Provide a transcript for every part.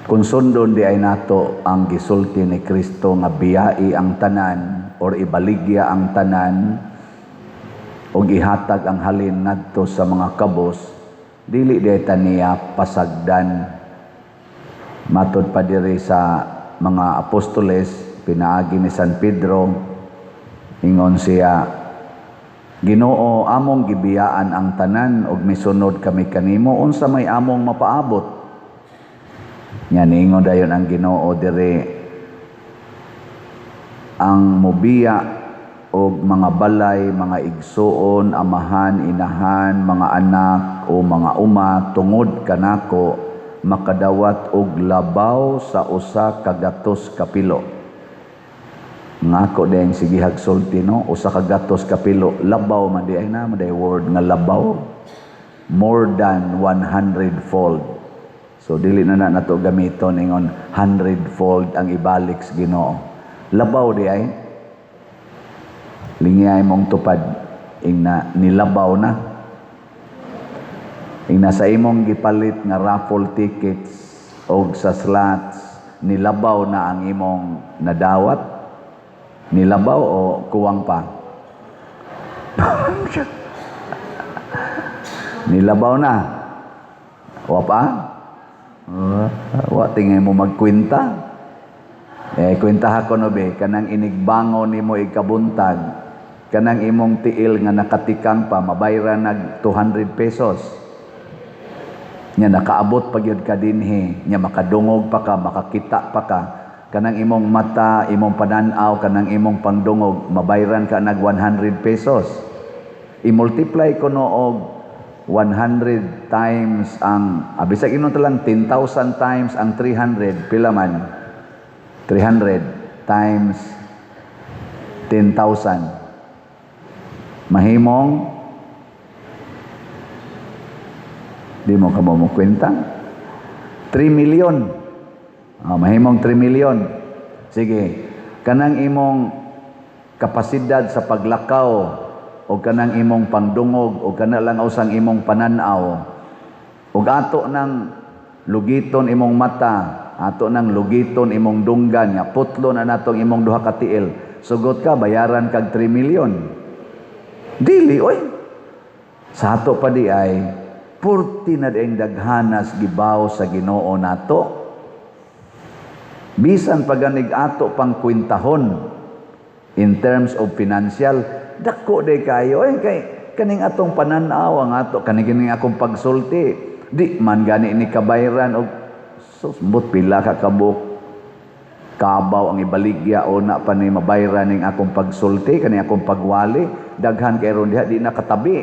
Kung sundon diay nato ang gisulti ni Kristo nga biyai ang tanan or ibaligya ang tanan og ihatag ang halin ngadto sa mga kabos, dili diay ta niya pasagdan. Matod pa diri sa mga apostoles pinaagi ni San Pedro, ingon siya, "Ginoo, among gibiyaan ang tanan ug misunod kami kanimo. Unsa may among mapaabot?" Nya niingon dayon ang Ginoo diri, ang mubiya og mga balay, mga igsuon, amahan, inahan, mga anak o mga uma tungod kanako makadawat og labaw sa 100 kapilo. Ngako din sige hagsulti, no, 100 kapilo, labaw man diay na man word nga labaw, more than 100 fold. So dili na na nato gamiton ingon 100 fold ang ibalik sa Ginoo. Labaw diay. Lingiyay mong tupad, ingna nilabaw na. Ingna sa imong gipalit nga raffle tickets og sa slots, nilabaw na ang imong nadawat. Nilabaw o kuwang pa? Nilabaw na. Wa pa? Wa tingay mo magkwenta. Eh, kwenta ko no be, kanang inigbangon nimo ikabuntag, kanang imong tiil nga nakatikang pa, mabayran nag 200 pesos. Nya nakaabot pa gyud ka dinhi, nya makadungog pa ka, makakita pa ka. Kanang imong mata, imong pananaw, kanang imong pangdungog, mabayran ka nag 100 pesos. I-multiply ko no og 100 times ang, bisag inon lang 10,000 times ang 300, pila man? 300 times 10,000. Mahimong di mo ka mo kwenta? 3 million. Oh, mahimong 3 million. Sige, kanang imong kapasidad sa paglakaw o kanang imong pangdungog o kana lang usang imong pananaw ug ato nang lugiton imong mata, ato nang lugiton imong dunggan, nya putlo na natong imong duha ka tiil, sugot ka bayaran kag 3 million? Dili oy. Sa ato pa di ay purti na dieng daghanas gibaw sa Ginoo nato, bisan paganig ato pang kwintahon in terms of financial, dako day kayo eh, kay kaning atong pananaw, ang ato kaning kining akong pagsulti, di man gani ni kabayran og susbot pila ka kabuk kabaw ang ibaligya o na pa ni mabayran ning akong pagsulti, kaning akong pagwali. Daghan kay ron diha di nakatabi,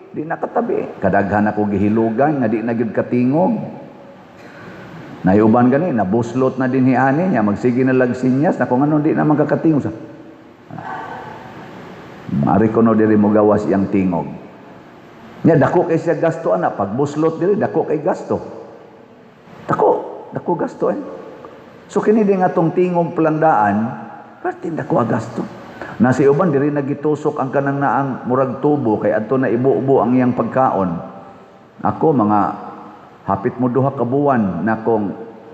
di nakatabi. Kadaghan ako gihilugan nga di na gyud katingog. Nayuban gani nabuslot na din hiani niya, magsige na lag sinyas na kung ano, di na man kakatingog sa. Mari ko no diri mo gawas iyang tingog. Nya dako kay siya gasto ana, pagbuslot diri dako kay gasto. Dako, dako gasto eh. So kini din atong tingog palandaan, perti dako ang gasto. Nasi uban diri nagitusok ang kanang naang murag tubo kay adto na ibubo ang iyang pagkaon. Ako mga hapit mo 2 ka buwan na kong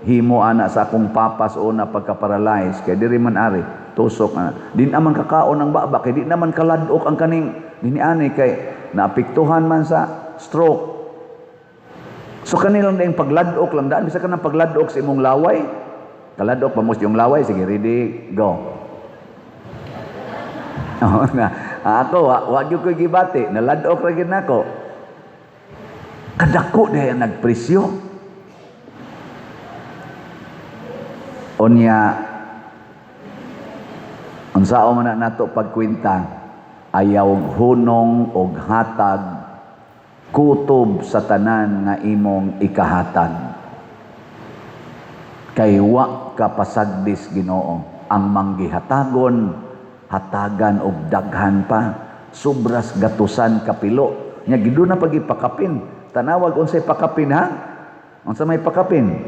himo ana sa akong papas o na pagka-paralyze kay diri man ari tusok ana. Di naman kakaon ang baba kay di naman kaladok ang kaning diniani kay naapektuhan man sa stroke. So kanilang ding pagladok lang daan, bisa ka nang pagladok sa imong laway. Kaladok pa mo yung laway, sige, ready, go. Oh, na, ako wa gyud ko gibati, naladok ra gyud nako. Kadako diay ang nagpresyo. Unya unsao man na nato pagkwenta, ayaw hunong og hatag kutob sa tanan nga imong ikahatag. Kay wa ka pasagdis Ginoo ang manggihatagon, hatagan og daghan pa, sobras gatusan kapilo. Nya giduna pag ipakapin. Tanawag unsay pakapin ha? Unsa may pakapin?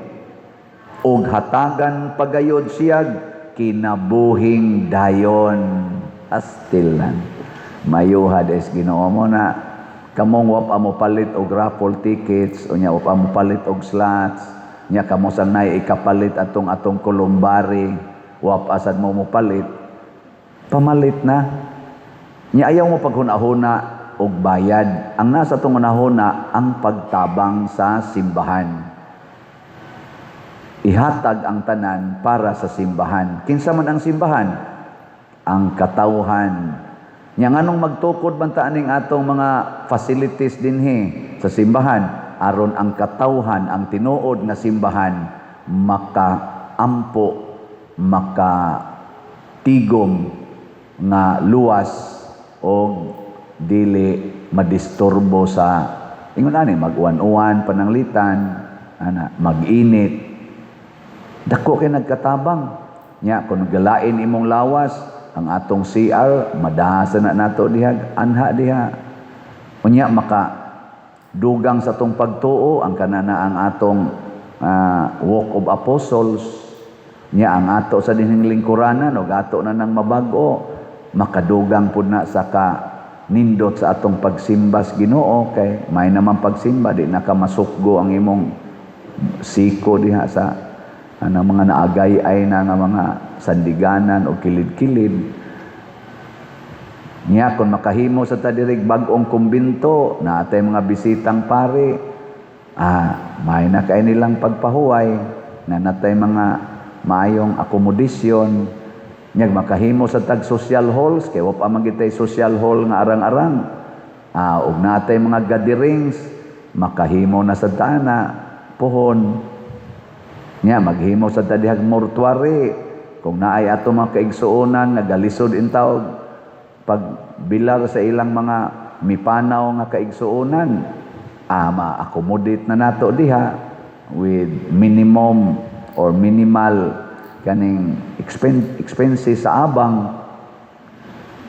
Og hatagan pagayod siyag kinabuhing dayon. Astilan. Mayuhad es Ginoo mo na kamong wa pa mo palit og raffle tickets, unya wa pa mo palit og slots. Nya kamo sang nay ikapalit atong atong columbary, wa pa sad mo mopalit, pamalit na. Nya ayaw mo paghuna-huna og bayad. Ang nasa atong hunahuna, ang pagtabang sa simbahan. Ihatag ang tanan para sa simbahan. Kinsa man ang simbahan? Ang katawhan. Nya nganong magtukod man ta aning atong mga facilities dinhi sa simbahan? Aron ang katawhan, ang tinuod nga simbahan, makaampo, makatigom nga luwas og dili madisturbo sa ingon ani, mag-uwan-uwan, pananglitan ana, mag-init. Dako kay nagkatabang. Nya kung galain imong lawas, ang atong CR madasa na nato diha, anha diha. Unya maka dugang sa atong pagtuo ang kanana, ang atong Walk of Apostles. Nya ang ato sa dinhing lingkuranan og ato na nang mabag-o, makadugang pud na sa ka nindot sa atong pagsimba sa Ginoo, kay may naman pagsimba, di na ka masukgo ang imong siko diha sa anang mga naagay-ay na nga mga sandiganan o kilid-kilid. Nya kung makahimo sa ta dirig bag-ong kumbinto, naatay mga bisitang pare, may na kay nilang pagpahuway, na natay mga maayong akomodasyon. Nyag makahimo sa tag social halls, kay wa pa man gitay social hall nga arang-arang. Og natay mga gatherings, makahimo na sa tana pohon. Nya maghimo sa ta dihag mortuary kung naay ato mga kaigsuonan nagalisod intawog pagbilar sa ilang mga mipanaw nga kaigsuonan, ma-accommodate na nato diha with minimum or minimal kaning expenses sa abang.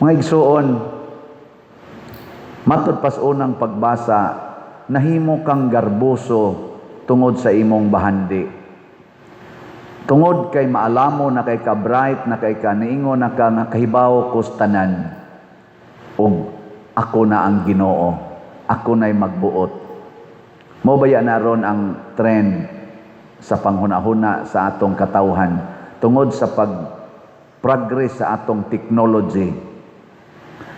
Mga igsuon, matud pas unang pagbasa, nahimo kang garboso tungod sa imong bahandi, tungod kay maalamo na kay ka, bright na kay ka, niingon na ka nga kahibaw kos tanan ug ako na ang Ginoo, ako na'y magbuot. Mo baya na ron ang trend sa panghuna-huna sa atong katawhan tungod sa pag progress sa atong technology.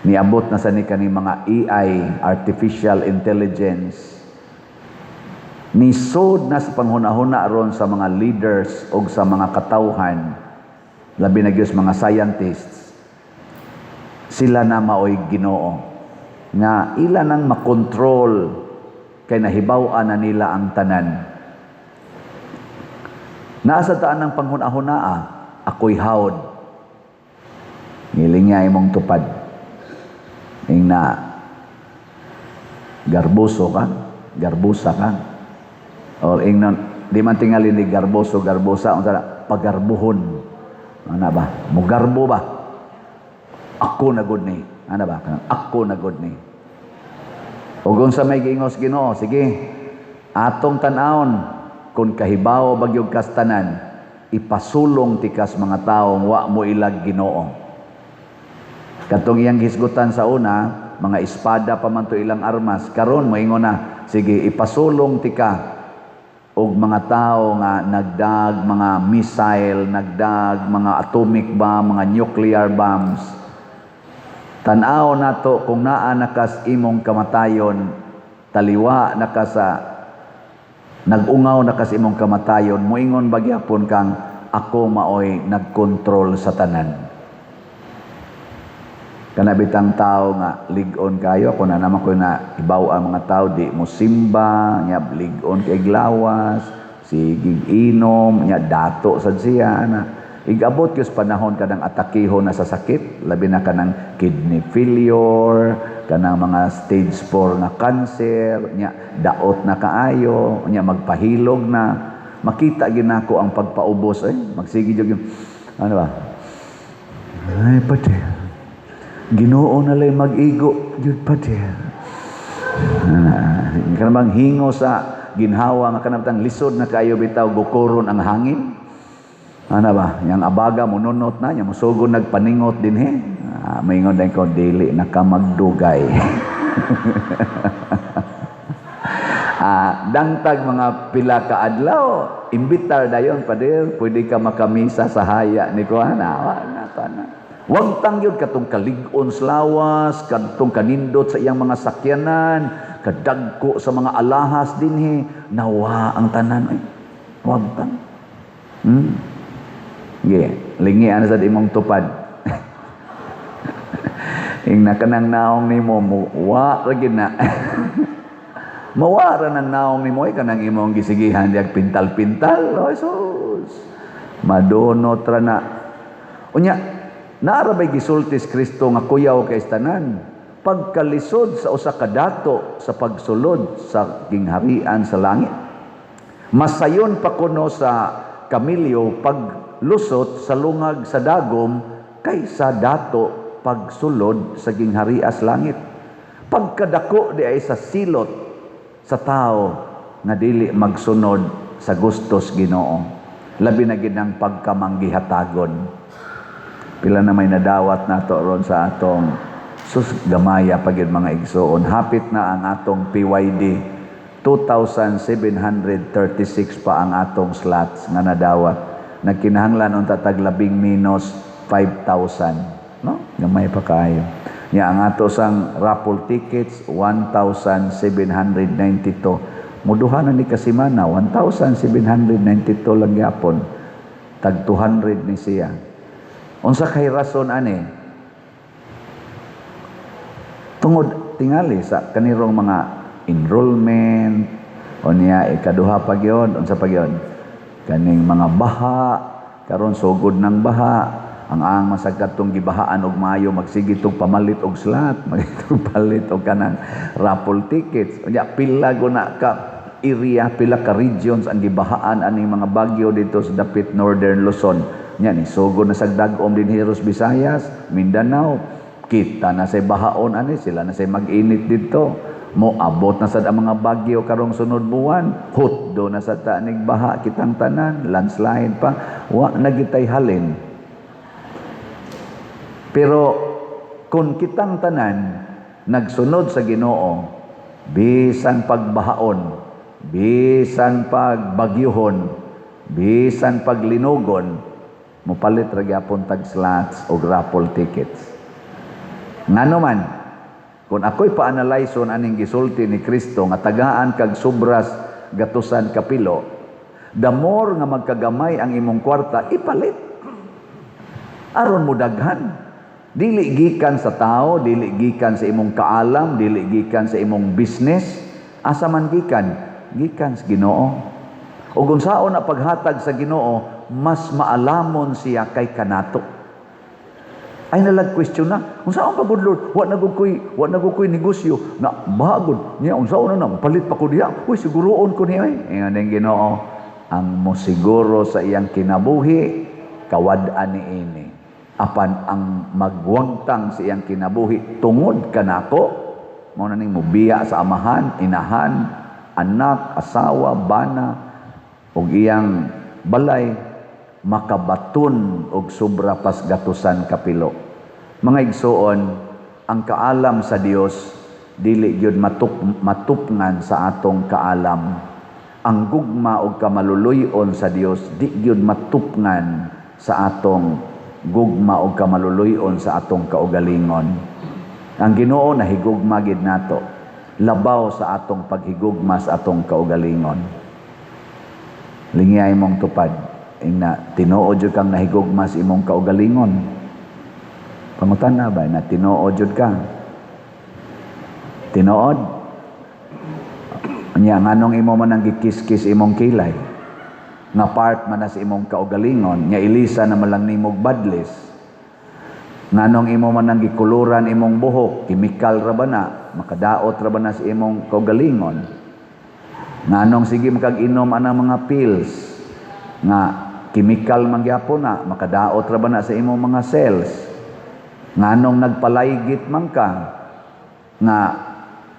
Niabot na sa ni kani mga AI, artificial intelligence. Nisod na sa panghuna-huna ron sa mga leaders o sa mga katawhan, labi na gyud sa mga scientists, sila na maoy Ginoo nga ila nang makontrol kay nahibaw-an na nila ang tanan. Naa sa taan ng panghuna-hunaa, ako'y hawd. Ngiling niya imong tupad. Ing na garboso ka, garbosa ka. Or ing na, di man tingali ni garboso, garbosa, unsa na, pagarbuhon. Ano ba? Mugarbo ba? Ako na gud ni. Ano ba? Kanang ako na gud ni. Ug unsa may giingos Ginoo, sige. Atong tan-awon kung kahibaw bagyog kas tanan, ipasulong tikas mga taong wa mo ilag Ginoo. Katong iyang hisgutan sa una, mga espada pa man to ilang armas, karon moingon na, sige, ipasulong tika og mga tao nga nagdag mga missile, nagdag mga atomic bomb, mga nuclear bombs. Tan-aw nato kung naa na kas imong kamatayon, taliwa na ka sa nag-ungaw na kas imong kamatayon, moingon ba gyapon kang ako maoy nagkontrol sa tanan? Kana bitang tao nga lig-on kayo, ako na naman ko na ibaw ang mga tao di mo simba, nya lig-on kay glawas, sige inom, nya dato sad siya ana. Igabot gyud sa panahon kanang atakihon na sa sakit, labi na kanang kidney failure, kanang mga stage 4 nga cancer, nya daot na kaayo, nya magpahilog na. Makita gyud nako ang pagpaubos eh, magsige jud yung ano ba? Ay pati. Ginoo na lay mag-igo jud pati. Kanang hingo sa ginhawa nga kanang lisod na kayo bitaw gukoron ang hangin. Ano ba? Yang abaga mununot na, yang musugo nagpaningot din he. Maingon din ko, dili na ka magdugay. Dangtag mga pila ka adlaw, imbitar dayon, "Pader, pwede ka makamisa sa haya ni ko ana." Wa na ta na. Wagtang yun katong kalig-on sa lawas, katong kanindot sa iyang mga sakyanan, kadagko sa mga alahas dinhi, nawa ang tanan ay. Wagtang. Yeah, lingi ana sa imong tupad. Ing na kanang naong nimo mo wa ra gyud na. Mawara ng naong nimo ay kanang imong gisigihan diag pintal-pintal. Oh, sus. Madunot ra na. Unya, naara bay gisulti si Kristo nga kuyaw kay tanan? Pagkalisod sa usa ka dato sa pagsulod sa gingharian sa langit. Masayon pa kuno sa kamilyo paglusot sa lungag sa dagom kaysa dato pagsulod sa gingharias langit. Pagkadako di ay sa silot sa tao nga dili magsunod sa gustos Ginoo. Labi na gid ang pagkamanggihatagon. Pila na may nadawat nato ron sa atong, sus, gamaya pa gyud, mga igsoon. Hapit na ang atong PYD, 2,736 pa ang atong slots nga nadawat. Nagkinahanglan unta tag labing minus 5,000, no? Gamay pa kaayo. Nya ang ato sang raffle tickets, 1,792. Muduha na ni kasimana, 1,792 lang gyapon. Tag 200 ni siya. Unsa kay rason ani? Tungod tingali sa kanirong mga enrollment o niya, ikaduha pa gyud, unsa pa gyud? Kaning mga baha, karon sugod ng baha, ang masag katong gibahaan og maayo magsige tong pamalit og slot, magitong palit og kanang raffle tickets. Unya pila guna ka area, pila ka regions ang gibahaan aning mga bagyo dito sa dapit Northern Luzon. Nya ni sugod na sa dag-om din Heros Visayas, Mindanao. Kita na say bahaon ani sila na say mag-init dito. Mo abot na sad ang mga bagyo karong sunod buwan. Hutdo na sad ta nig baha kitang tanan, landslide pa. Wa na gitay halin. Pero kung kitang tanan nagsunod sa Ginoo, bisan pagbahaon, bisan pagbagyuhon, bisan paglinugon, mopalit ra gyapon tag slots o raffle tickets. Ngano man, kung ako'y paanalyson aning gisulti ni Kristo nga tagaan kag sobras gatusan kapilo, the more nga magkagamay ang imong kwarta, ipalit. Aron mo daghan. Dili gikan sa tao, dili gikan sa imong kaalam, dili gikan sa imong business. Asa man gikan? Gikan sa Ginoo. Ug unsaon na paghatag sa Ginoo, mas maalamon siya kay kanato. Ay nalag question na, unsaon pa gud, Lord? Wa na gud koy negosyo. Na bagod niya, unsaon na na palit pa ko diha. Uy, siguroon ko niya. Ingon ning Ginoo, ang mosiguro sa iyang kinabuhi kawad-an niini. Apan ang magwagtang sa iyang kinabuhi tungod kanako, mao na ning mobiya sa amahan, inahan, anak, asawa, bana ug iyang balay, makabaton og sobra pas gatusan kapilo. Mga igsoon, ang kaalam sa Dios dili gyud matupngan sa atong kaalam. Ang gugma og kamaluluy-on sa Dios di gyud matupngan sa atong gugma og kamaluluy-on sa atong kaugalingon. Ang Ginoo nahigugma gid nato labaw sa atong paghigugma sa atong kaugalingon. Lingiyay mong tupad ingna, tinuod jud kang nahigugma sa imong kaugalingon? Pangutana ba na, tinuod jud ka? Tinuod? Nya nganong imo man ang gikiskis imong kilay? Nga part man na sa imong kaugalingon, nga ilisa na man lang nimog badlis. Nganong imo man ang gikuluran imong buhok, kimikal ra ba na, makadaot ra ba na sa imong kaugalingon? Nganong sige makag-inom anang mga pills nga kimikal man gyapon na, makadaot ra ba na sa imong mga cells? Nganong nagpalaygit man ka nga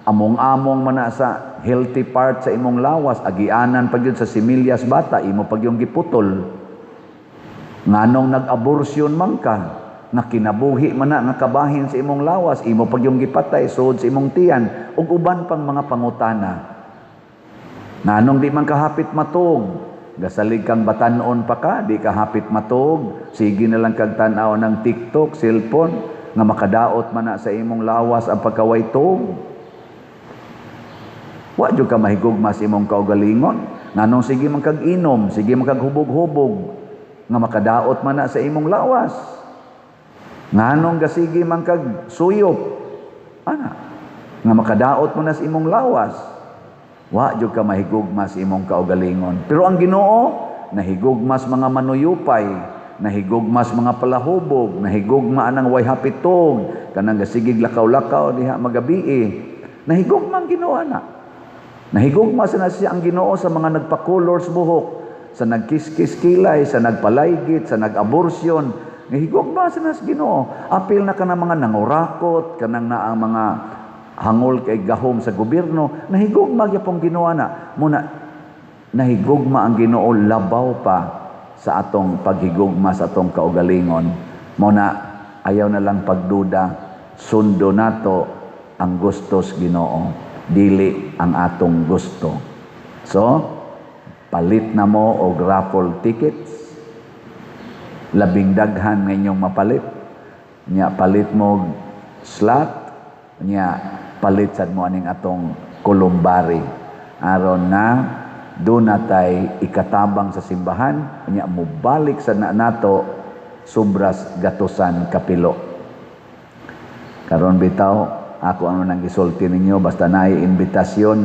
among-among man na sa healthy part sa imong lawas, agianan pa gyud sa similyas bata, imo pa gyud giputol? Nganong nag-abortion man ka nga kinabuhi man na nga kabahin sa imong lawas, imo pa gyud gipatay sud sa imong tiyan, ug uban pang mga pangutana? Nganong di man kahapit matug? Gasalig kang batanon pa ka, di ka hapit matug. Sige na lang kag tan-aw ng TikTok, cellphone, nga makadaot man na sa imong lawas ang pagkawaytog. Wa jud ka mahigugma sa imong kaugalingon. Nganong sige man kag inom, sige man kag hubog-hubog, nga makadaot man na sa imong lawas. Nganong gasige man kag suyop, ana, nga makadaot mo na sa imong lawas. Wa jud ka mahigugma sa imong kaugalingon. Pero ang Ginoo nahigugma sa mga manuyupay, nahigugma sa mga palahubog, nahigugma anang way hapitog, kanang gasigig lakaw-lakaw diha magabii. Nahigugma ang Ginoo ana. Nahigugma sa na siya ang Ginoo sa mga nagpakulor sa buhok, sa nagkiskis kilay, sa nagpalaygit, sa nag-aborsyon. Nahigugma sa na sa Ginoo. Apil na kanang mga nangurakot, kanang naa ang mga hangol kay gahom sa gobyerno, nahigugma gyapon Ginoo na. Muna nahigugma ang Ginoo labaw pa sa atong paghigugma sa atong kaugalingon. Muna ayaw na lang pagduda, sundo nato ang gustos Ginoo, dili ang atong gusto. So, palit na mo og raffle tickets. Labing daghan nga inyong mapalit. Nya palit mo og slot, nya palit sad mo aning atong columbary aron nga doon natay ikatabang sa simbahan, nya mobalik sa na nato sobras gatusan kapilo. Karon bitaw ako ano nang gisulti ninyo, basta naay imbitasyon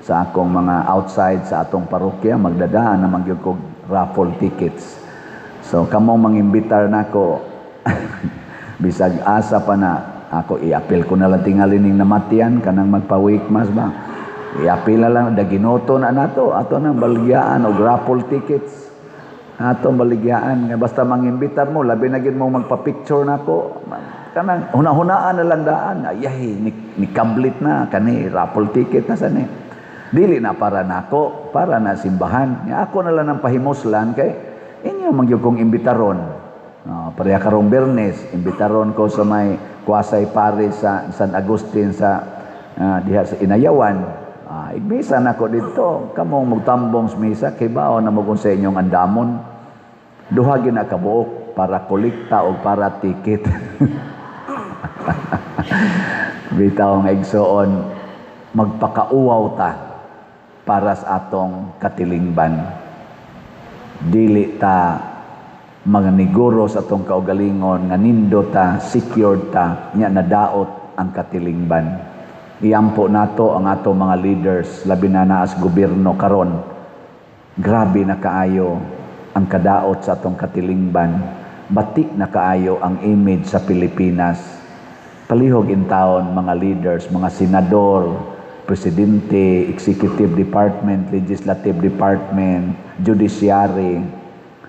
sa akong mga outside sa atong parokya, magdadaan naman gyud kog raffle tickets. So kamong mangimbitar nako bisag asa pa na ako, iapil ko na lang tingali ning namatian kanang magpa-wake mass ba. Iapil na lang daginoto na nato ato nang baligyaan og raffle tickets. Ato baligyaan nga basta mangimbitar mo, labi na gyud mo magpa-picture nako, kanang huna-hunaan na lang daan, ayay ni kablit na kani, raffle ticket na sa ni. Dili na para nako, para na simbahan. Nya ako na lang ang pahimuslan kay inyo man gyud kong imbitaron. No, pareha karong Biyernes, imbitaron ko sa may Kwasay Pare sa San Agustin sa diha sa Inayawan. Igmisa nako didto, kamong magtambong sa misa kay baon na mo kung sa inyong andamon. Duha gyud na kabuok para kolekta o para ticket. Bitaw nga igsoon, magpakauwaw ta para sa atong katilingban. Dili ta mga neguro sa atong kaugalingon nga nindo ta, secured ta, nya nadaot ang katilingban. Iampo nato ang atong mga leaders, labi na naas gobyerno karon. Grabe na kaayo ang kadaot sa atong katilingban. Batik na kaayo ang image sa Pilipinas. Palihog in taon mga leaders, mga senador, presidente, executive department, legislative department, judiciary.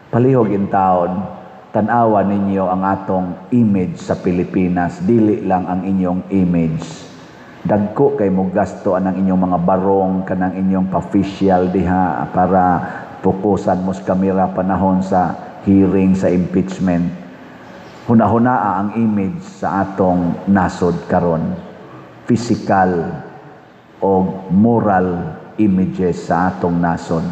Palihog in taon, tan-awa ninyo ang atong image sa Pilipinas, dili lang ang inyong image. Dagko kay mo gasto anang inyong mga barong, kanang inyong pa-facial diha para fokusan mo sa kamera panahon sa hearing sa impeachment. Huna-hunaa ang image sa atong nasod karon. Physical o moral images sa atong nasod.